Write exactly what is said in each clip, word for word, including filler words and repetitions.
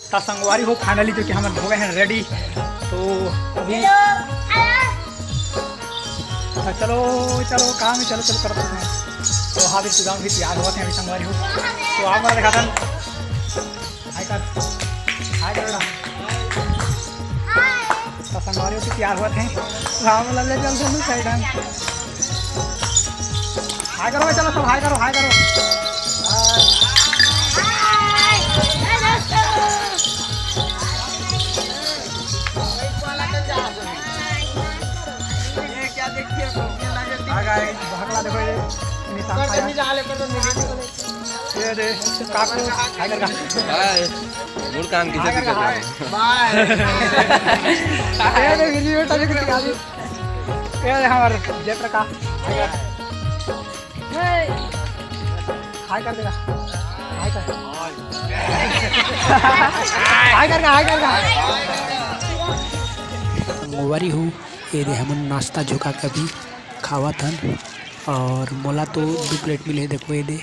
त संगवारी हो, finally जो कि हमन हो गए हैं ready। तो अभी तो चलो, चलो, काम है, चलो, चलो, करते हैं। तो हाँ, भी सुदाम भी तैयार होवत हे अभी संगवारी हो। तो आप मन ला दिखाथन। हाय कर, हाय कर बेटा। तो संगवारी हो, तैयार होवत हे। तो आप मन ला ले चलते हैं side में। हाय करो, चलो सब हाय करो, हाय करो। हाय। ये क्या देखिए, भोंकने लगे। हाय गाइस, भगला देखो ये। निशान खाया। ये दे, काकू, हाय कर का। हाय। मूड काम किसे हाय कर का, दिक्कत है? हाय। बाय। ये दे, वीडियो टाइप की दिखा दी। ये दे, हमारे जयप्रकाश। हाय कर। हाय कर देगा। हाय कर। हाय कर का, हाय कर का। संगवारी हो, ये दे हमन नाश्ता झोंका के अभी खावत हन और मोला तो दू प्लेट मिले हे, देखो ये दे।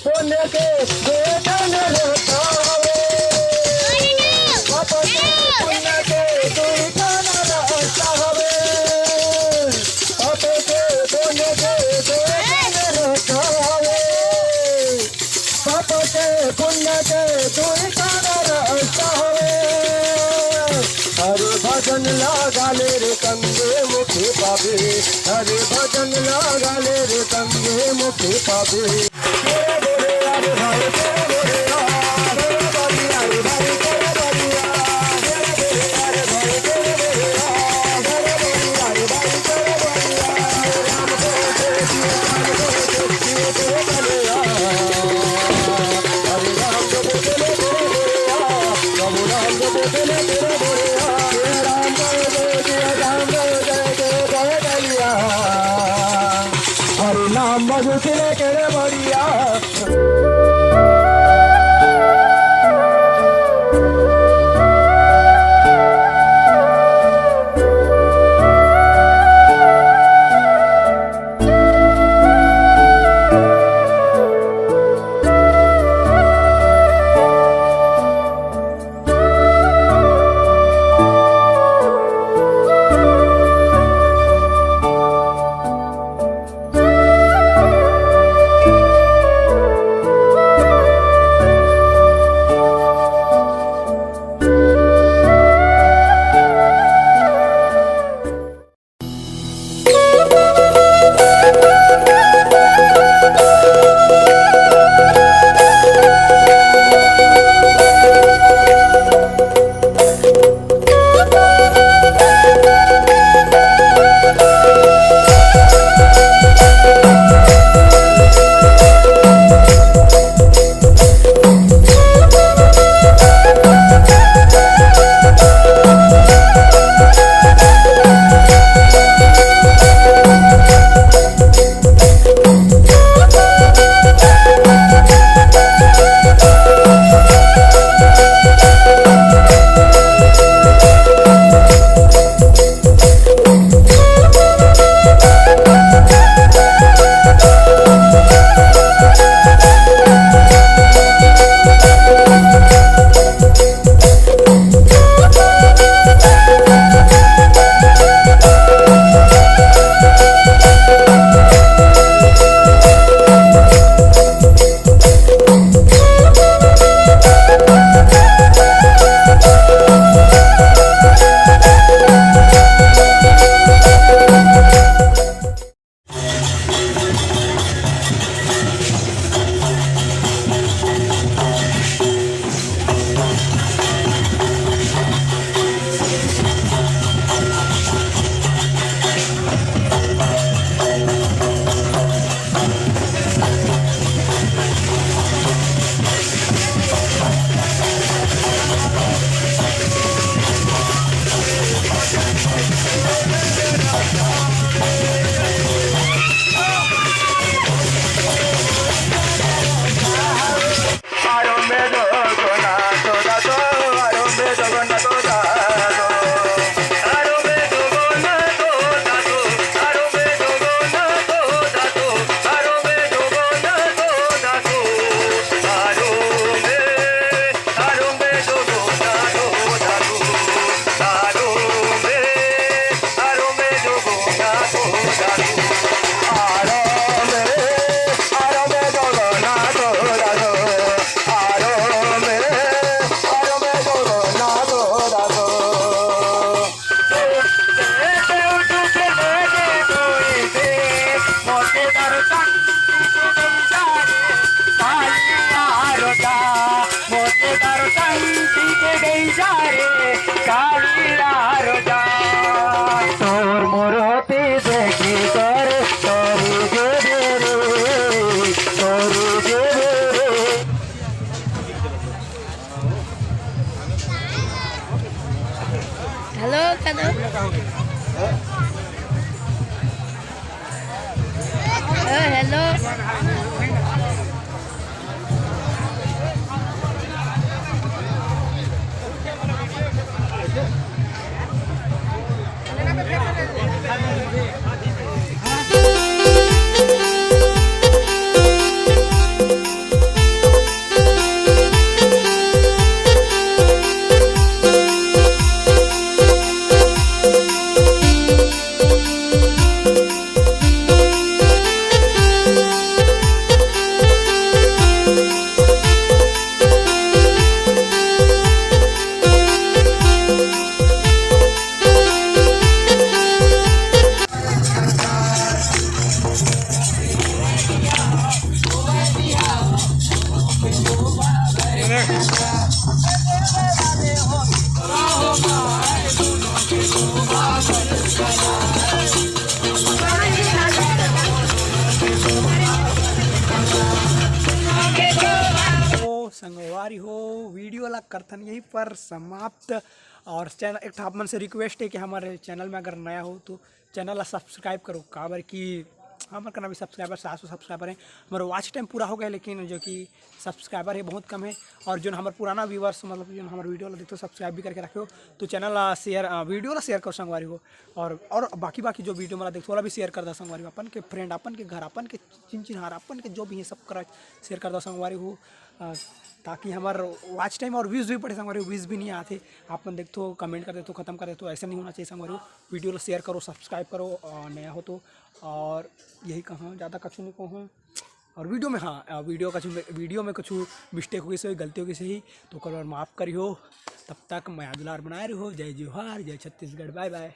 पुण्य के दुई ठन रस्ता हवे। पाप के पुण्य के दुई ठन रस्ता हवे। पाप के पुण्य के दुई ठन रस्ता हवे। पाप के पुण्य के दुई ठन रस्ता हवे। हरि भजन लगा ले रे संगे मुक्ति पाबे। हरि भजन लगा ले रे संगे मुक्ति पाबे। हरि नाम मधुसूदन के बढ़िया। Hello, hello. हेलो। तो संगवारी हो, वीडियो ला करथन यहीं पर समाप्त। और चैनल, एक ठा आप मन से रिक्वेस्ट है कि हमारे चैनल में अगर नया हो तो चैनल ला सब्सक्राइब करो, काबर कि हमर कना भी सब्सक्राइबर, सात सौ सब्सक्राइबर हैं। हमारा वॉच टाइम पूरा हो गया, लेकिन जो कि सब्सक्राइबर है बहुत कम है। और जो हमारे पुराना व्यूवर्स, मतलब जो हमारे वीडियो ला देखते हो, सब्सक्राइब भी करके रखो। तो चैनल ला शेयर, अ, वीडियो ला शेयर करो संगवारी हो। और, और बाकी, बाकी जो वीडियो मला देखते हो, ओला भी शेयर कर दो संगवारी हो। अपन के फ्रेंड, अपन के घर, अपन के चिन चिन्हार, अपन के जो भी है, सब करा शेयर कर दो संगवारी हो। अ, ताकि हमार वॉच टाइम और व्यूज भी बढ़े संगवारी हो। व्यूज भी नहीं आते, आप मन देखते हो, कमेंट कर देते हो, खत्म कर देते हो, ऐसा नहीं होना चाहिए संगवारी हो। वीडियो ला शेयर करो, सब्सक्राइब करो, अ, नया हो तो। और यही कहा, ज़्यादा कछु नहीं कहूँ। और वीडियो में, हाँ, अ, वीडियो कछु, वीडियो में कछु मिस्टेक हो गई से, गलती हो गई से ही, तो ओकर बर माफ़ करिहो। तब तक मया दुलार बनाए रहो। जय जोहार, जय छत्तीसगढ़, बाय बाय।